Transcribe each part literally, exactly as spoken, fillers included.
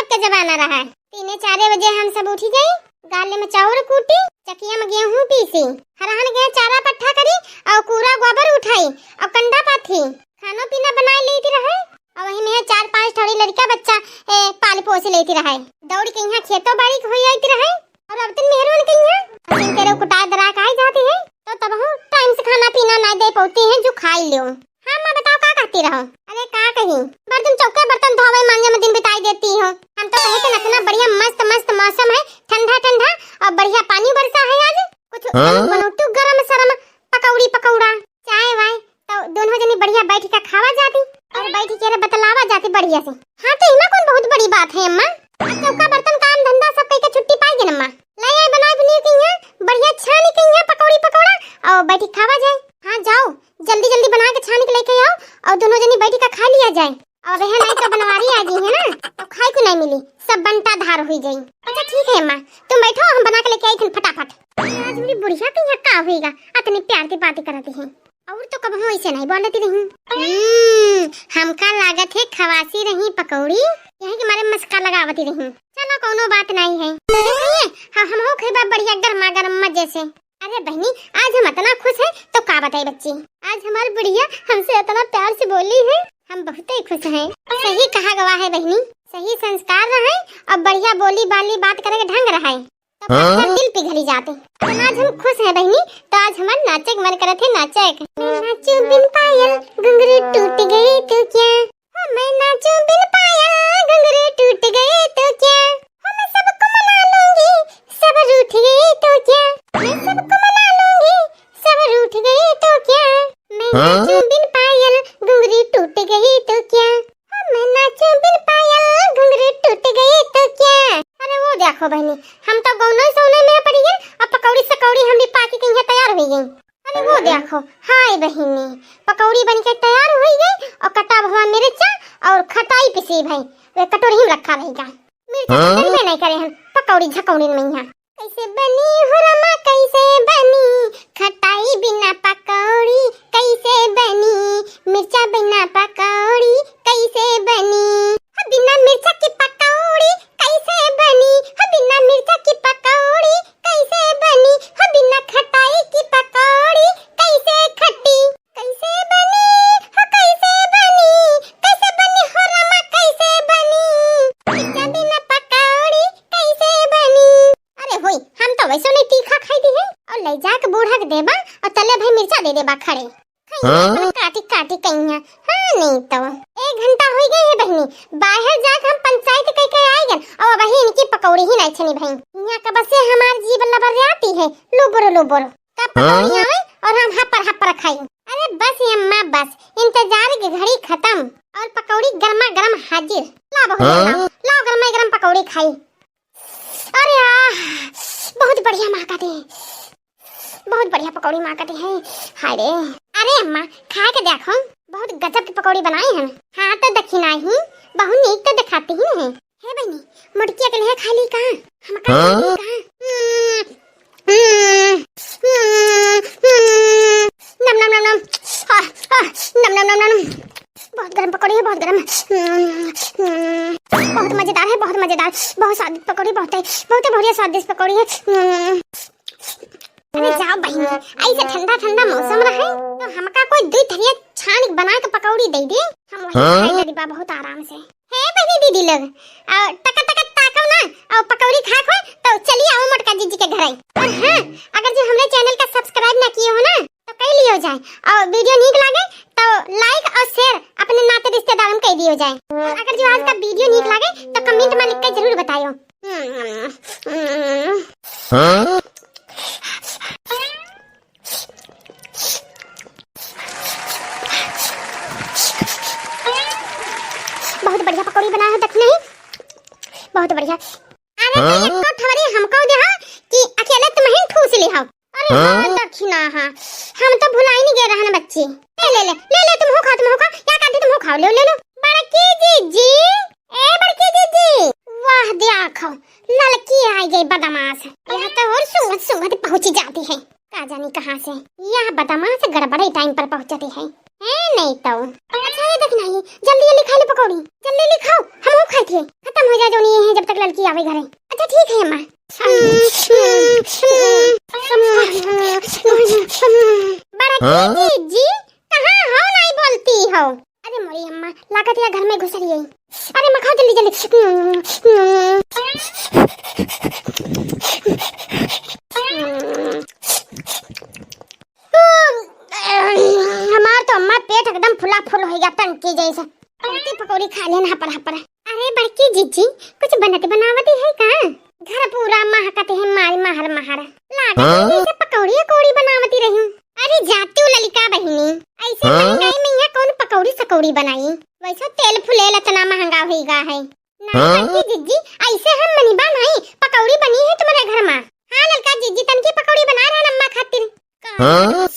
का जमाना रहा है। तीने चारे बजे हम सब उठी जाई, गाले में चाउर कूटी, चकिया में गेहूं पीसी, हरहन के चारा पट्ठा करी, और कूड़ा गोबर उठाई, और कंडा पाथी, खानो पीना बनाए लेती रहे, और वही में चार पांच ठौरी लड़का बच्चा, ए, पाल पोस लेती रहे। दौड़ के यहाँ खेतो बाड़ी के होई आती रहे, और अब दिन मेहरुन के यहाँ मशीन के रे कुटाए दरा के आई जाती है, तो तब हम टाइम से खाना पीना ना दे पाती हैं, जो खाई लियो। हाँ अम्मा, बताओ का कहती रहो? अरे का कही, बर्तन चौके बर्तन धोवे मांजे में दिन बिताई देती हो। हम तो कहे थे ना, इतना बढ़िया मस्त मस्त मौसम है, ठंडा ठंडा, और बढ़िया पानी बरसा है आज, कुछ हाँ? बनौतू गरम सरम पकौड़ी पकौड़ा, चाय वाय, तो दोनों जनी बढ़िया बैठ के खावा जाती और बैठ के रे बतलावा जाती बढ़िया से। हाँ तो इमा कौन बहुत बड़ी बात है अम्मा, अब चौका बर्तन काम धंधा सब कह के छुट्टी पाई गई अम्मा। ले आए बनाए बनिए के यहाँ बढ़िया छानी के यहाँ पकौड़ी पकौड़ा और बैठ के खावा जाए। हाँ जाओ, जल्दी जल्दी बना के छानी के लेके आओ और दोनों जनी बैठ के खा लिया जाए। और रहे नहीं तो बनवारी आ गई है ना, तो खाए को नहीं मिली, सब बंटा धार हुई जाई। अच्छा ठीक है अम्मा, तुम बैठो, हम बना के लेके आई थी फटाफट। आज मेरी बुढ़िया के यहाँ का होइगा, इतनी प्यार की बातें करती हैं। और तो कबहूँ ऐसे नहीं बोलती रही। हम्म, हमका लागत है खवासी रही पकौड़ी, यही के मारे मस्का लगावती रही। चलो कौनो बात नहीं है। अरे भैया, हाँ, हम हो खइबा बढ़िया गर्मा गर्म मजे से। अरे बहनी, आज हम इतना खुश हैं तो का बताई बच्ची, आज हमारी बुढ़िया हमसे इतना प्यार से बोली है, हम बहुत ही खुश हैं। सही कहा गवा है बहनी, सही संस्कार रहे और बढ़िया बोली बाली बात करे के ढंग रहे, तो हाँ? पत्थर दिल पिघली जाते। तो आज हम खुश हैं बहनी, तो आज हमार नाचे के मन करत है, नाचे के। मैं नाचूं बिन पायल, घुंघरू टूट गए तो क्या? हो मैं नाचूं बिन पायल, घुंघरू टूट गए तो क्या? हो मैं सबको मना लूंगी, सब रूठ गए तो क्या? मैं सबको मना लूंगी, सब रूठ गए तो क्या? मैं हाँ? नाचूं बिन पायल, घुंघरू टूट गए तो क्या? मैं नाचूं बिन पायल, घुंघरू टूट गए तो क्या? अरे वो देखो बहनी, हम तो गौनो सोने में पड़ी गए, अब पकौड़ी सकौड़ी हम भी पाकी के यहाँ तैयार हुई गई। अरे वो देखो, हाय बहिनी, पकौड़ी बन के तैयार हुई गई और कटा भवा मिर्चा और खटाई पिसी भाई, वे कटोरी में रखा रहेगा। मिर्चा हाँ? तो डरबे नहीं करे हम पकौड़ी झकौड़ी में यहाँ। कैसे बनी हो रमा, कैसे बनी, खटाई बिना पकौड़ी कैसे बनी, मिर्चा बिना पकौड़ी कैसे बनी, हो बिना मिर्चा की पकौड़ी कैसे बनी, हो बिना मिर्चा की पकौड़ी कैसे बनी, हो बिना खटाई की पकौड़ी कैसे खट्टी, कैसे बनी, हो कैसे बनी, कैसे बनी हो रमा, कैसे बनी, मिर्चा बिना पकौड़ी कैसे बनी। अरे होई, हम तो वैसे नहीं तीखा खाई दी है, और ले जाके बूढ़ा के देबा, और तले भाई मिर्चा दे देबा खड़े। खाई हाँ? अपना काटी काटी कहीं है। हाँ नहीं तो एक घंटा हुई गई है बहनी, बाहर जाके हम पंचायत कह के आई गन, और वही इनकी पकौड़ी ही नहीं छनी भाई। यहाँ का बस से हमार जीभ लबर्याती है, लुबुर लुबुर। का पकौड़ी हाँ? आवे और हम हपर हपर खाई। अरे बस ये अम्मा बस, इंतजार की घड़ी खत्म और पकौड़ी गर्मा गर्म हाजिर। ला बहू हाँ? लाओ, लाओ गर्मा गर्म पकौड़ी खाई। अरे आह, बहुत बढ़िया महकत है, बहुत बढ़िया पकौड़ी महकत है। हाय रे, अरे अम्मा खा के देखो, बहुत गजब की पकौड़ी बनाई है। हाँ तो देखी नहीं, बहुत नीक तो दिखाती ही नहीं। हे बहनी, मोटकिया के लिए खा ली का? हम का हाँ? खा ली का? हम्म, हम्म, हम्म, हम्म। नम, नम, नम, नम। आह, आह, नम, नम, नम, नम। बहुत गरम पकौड़ी है, बहुत गरम। हम्म, हम्म। बहुत मजेदार है, बहुत मजेदार। बहुत स्वादिष्ट पकौड़ी, बहुत है, बहुत ही बढ़िया स्वादिष्ट पकौड़ी है। हम्म। अरे जाओ बहनी, ऐसे ठंडा ठंडा मौसम रहे तो हमका कोई दुई थरिया छान के बना के पकौड़ी दे दे, हम वही हाँ? खाई लेबा बहुत आराम से। हे बहनी दीदी लोग, आ, टका टका ताकव ना, और पकौड़ी खाए खो तो चलिए आओ मोटका जीजी के घर आई। और हाँ, अगर जो हमरे चैनल का सब्सक्राइब ना किए हो ना तो कर लियो जाए, और वीडियो नीक लागे तो लाइक और शेयर अपने नाते रिश्तेदार में कर दियो जाए। और अगर जो आज का वीडियो नीक लागे तो कमेंट में लिख के जरूर बतायो। हाँ? बहुत बढ़िया पकौड़ी बनाए हो, देखी नहीं, बहुत बढ़िया। अरे हाँ? तो एको ठवरी हमको दे हो कि अकेले तुम ही ठूस ले हो। अरे हाँ? हाँ, दक्षिणा हाँ, हम तो भुलाई नहीं गए रहन बच्ची। ले ले ले ले ले, तुम हो खाओ, तुम हो खाओ, क्या करती तुम हो खाओ, ले ले लो। बड़की जीजी, ए बड़की जीजी, वाह देखो ललकी आ गई बदमाश। यह तो और सुंघत सुंघत पहुंची जाती है, का जानी कहाँ से। यह बदमाश गड़बड़े टाइम पर पहुंचती है। ए नहीं तो। अच्छा ये देख नहीं, जल्दी जल्दी खा लो पकौड़ी, जल्दी जल्दी खाओ, हम हो खाए थे, खत्म हो जाए जो नहीं। जब तक ललकी आवे घरे। अच्छा ठीक है अम्मा। बड़की हाँ? जीजी, कहाँ हो, नहीं बोलती हो? अरे मोरी अम्मा, लागत या घर में घुस रही है। अरे अम्मा खाओ जल्दी जल्दी। हमार तो अम्मा पेट एकदम फुला फुल हो गया टंकी जैसे। पकौड़ी पकौड़ी खा लेना हपर हपर। अरे बड़की जीजी, कुछ बनत बनावती है का? घर पूरा महकत है मारी महर महर। लागत है हाँ? जैसे पकौड़ी अकौड़ी बनावती रही। अरे जातू ललिका बहिनी, ऐसे हाँ? महंगाई में यहाँ कौन पकौड़ी सकौड़ी बनाई? वैसे तेल फुलेल इतना महंगा होइगा है। नहीं हाँ? बड़की जीजी, ऐसे हम मनिबा नहीं, पकौड़ी बनी है तुम्हारे घर में। हाँ ललका जीजी, तनकी पकौड़ी बना रहा अम्मा खातिर। का हाँ?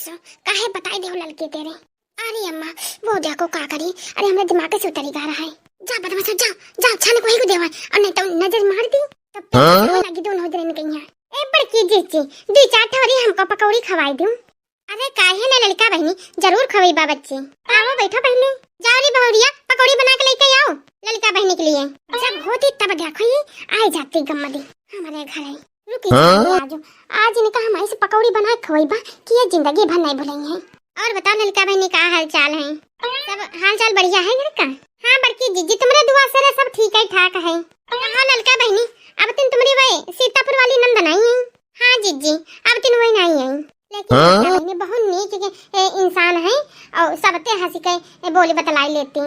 काहे बताई देहु ललके तेरे? अरे अम्मा, वो देखो का करी, अरे हमरे दिमाग से उतरी गा रहा है। जा बदमाश, जा, जा, छाने को ही को देवा, और नहीं तो नजर मार दी, तब तो हाँ? लगी दोनों जने कहीं। ए बड़की जीजी, दो चार ठवरी हमको पकौड़ी खवाई दूँ। अरे काहे ना ललका बहिनी, जरूर खवइबा बच्ची। आओ बैठो पहले। जाओ रे बहुरिया, पकौड़ी बना के लेके आओ ललका बहिनी के लिए। जब होती तब देखो ये आए जाती गम्मदी हमारे घर है। रुकी हाँ? आज, आज इनका हम ऐसे पकौड़ी बना के खवइबा कि ये जिंदगी भर नहीं भुलइहैं। और बताओ ललका बहिनी का हाल चाल है? सब हाल चाल बढ़िया है घर का? हाँ बड़की जीजी तुम्हरे दुआ से रे सब ठीक है ठाक है। कहो ललका बहिनी, अब तिन तुम्हरी वही सीतापुर वाली नंद नहीं है? हाँ जीजी, अब तिन वही नहीं है। लेकिन हाँ? ललका बहिनी बहुत नीक के, ए, इंसान है और सबते हंसी के, ए, बोली बतलाई लेती।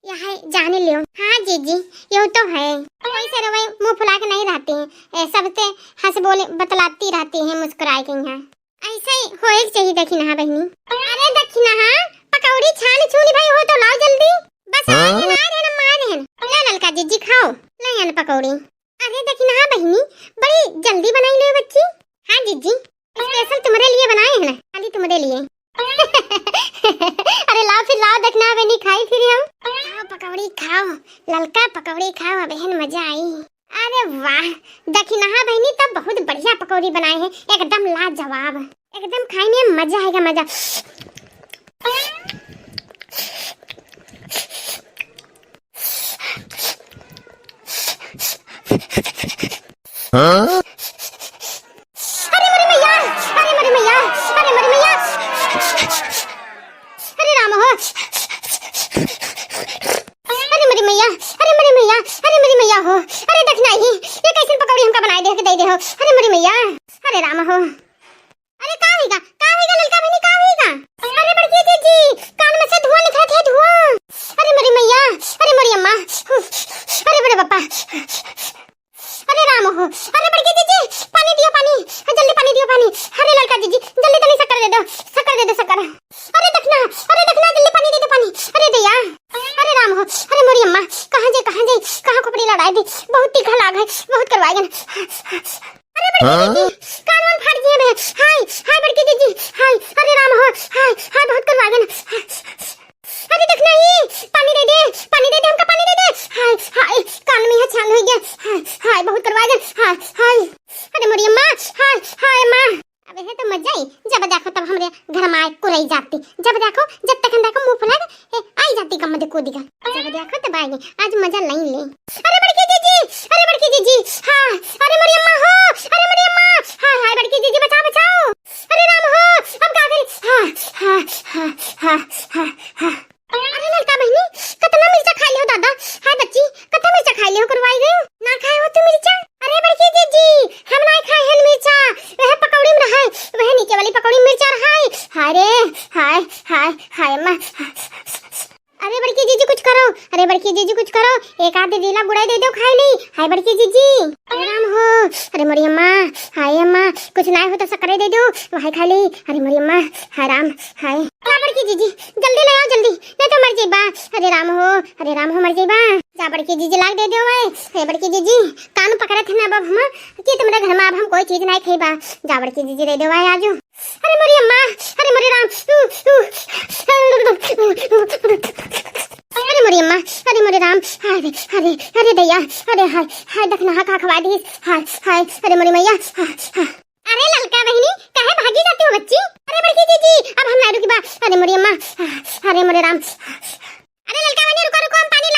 यह जान लियो। हाँ जीजी, यह तो है। कोई से रवै मुंह फुला के नहीं रहती है, ए, सबते हंस बोले बतलाती रहती है मुस्कुराए के यहाँ। ऐसे ही होए के चाहिए दखिनहा बहिनी। अरे दखिनहा, पकौड़ी छान छूनी भाई हो तो लाओ जल्दी। बस आ हाँ? गए ना, आ गए ना, आ गए ना। ले ललका जीजी खाओ, ले आन पकौड़ी। अरे दखिनहा बहिनी, बड़ी जल्दी बनाई ले बच्ची। हाँ जीजी, स्पेशल तुम्हारे लिए बनाए हैं ना, खाली तुम्हारे लिए। अरे लाओ फिर लाओ दखिनहा बहिनी, खाई फिर हम। खाओ पकौड़ी खाओ, ललका पकौड़ी खाओ, अब एहन मजा आई। अरे वाह, दखिनहा बहिनी तो बहुत बढ़िया पकौड़ी बनाए हैं, एकदम लाजवाब, एकदम खाए में मजा आएगा, मजा। हाँ? अरे मोरी मैया, अरे मोरी मैया, अरे मोरी मैया। अरे राम हो। अरे मोरी मैया, अरे मोरी मैया, अरे मोरी मैया हो। अरे दखिनहा, ये कैसन पकौड़ी हमका बनाए दे के दे दे हो। अरे मोरी मैया, अरे राम हो। अरे का होइगा, का होइगा ललका बहिनी, का होइगा? अरे बड़की जीजी, कान में से धुआं निकलत है, धुआं। अरे मोरी मैया, अरे मोरी अम्मा, अरे बड़े पापा। अरे राम हो, अरे बड़की जीजी, पानी दियो पानी, जल्दी पानी दियो पानी। अरे ललका जीजी, जल्दी तनी शक्कर दे दो, शक्कर दे दो, शक्कर। अरे दखिनहा, अरे दखिनहा, जल्दी पानी दे दो पानी। अरे दैया, अरे राम हो, अरे मोरी अम्मा, कहाँ जाई, कहाँ जाई, कहाँ खोपड़ी लड़ाई दी, बहुत तीखा लाग है, बहुत करवाएगन। अरे बड़की हाँ? जीजी, कान वान फाट गए बे। हाय, हाय बड़की जीजी, हाय, अरे राम हो, हाय, हाय बहुत करवाएगन। अरे दखिनहा, पानी दे दे, पानी दे दे, हमका पानी दे दे। हाय, हाय, कान में यहाँ छान हो गया। हाय, हाय बहुत करवाएगन। हाय, हाय, अरे मोरी अम्मा, हाय, हाय अम्मा। अब यह तो मजा ही, जब देखो तब हमरे घर में आए कुरई जाती, जब देखो, जब तक देखो मुंह फुला के, ए, आई जाती गम दे कूदी का। जब देखो तब आएगी, आज मजा नहीं ले। अरे बड़की जीजी, अरे बड़की जीजी, हाँ, अरे मोरी अम्मा हो, अरे मोरी अम्मा, हाँ, हाय बड़की जीजी बचाओ, बचाओ। अरे राम हो, अब का करी? हाँ, हाँ, हाँ, हाँ, हाँ, हाँ। अरे ललका बहिनी, कतना मिर्चा खाई लियो दादा? हाय बच्ची, कतना मिर्चा खाई लियो, करवाई गयो? ना खाए हो तू मिर्चा? अरे बड़की जीजी, हम ना खाए हन मिर्चा, वह पकौड़ी में रहा है, वह नीचे वाली पकौड़ी में मिर्चा रहा है। हाय रे, हाय, हाय, हाय अम्मा। अरे बड़की जीजी कुछ करो, अरे बड़की जीजी कुछ करो, एक आध दीला गुड़ाई दे दो खाई ली। हाय बड़की जीजी, अरे राम हो, अरे मोरी अम्मा, हाय अम्मा, कुछ ना हो तो शक्कर दे दो, वह खाई ली। अरे मोरी अम्मा, हाय राम, हाय। जा बड़की जीजी, जल्दी ले आओ जल्दी, नहीं तो मर जाइबा। अरे राम हो, अरे राम हो मर जाइबा। जा बड़की जीजी लाग दे दो भाई। अरे बड़की जीजी, कान पकड़त है ना अब हम, कि तुम्हारे घर में अब हम कोई चीज नहीं खाइबा। जा बड़की जीजी दे दो भाई आजू। अरे मोरी अम्मा, अरे मोरे राम। अरे मोरी अम्मा, अरे मोरे राम। अरे, अरे, अरे दैया, अरे हाय, हाय दखिनहा का खवा दी। हाय, हाय, अरे मोरी मैया। हाय, हाय। अरे ललका बहिनी, काहे भागी जाती हो बच्ची? अरे बड़की जीजी, अब हम ना रुकी बा। अरे मोरी अम्मा, अरे मोरे राम। अरे ललका बहिनी, रुको, रुको, हम पानी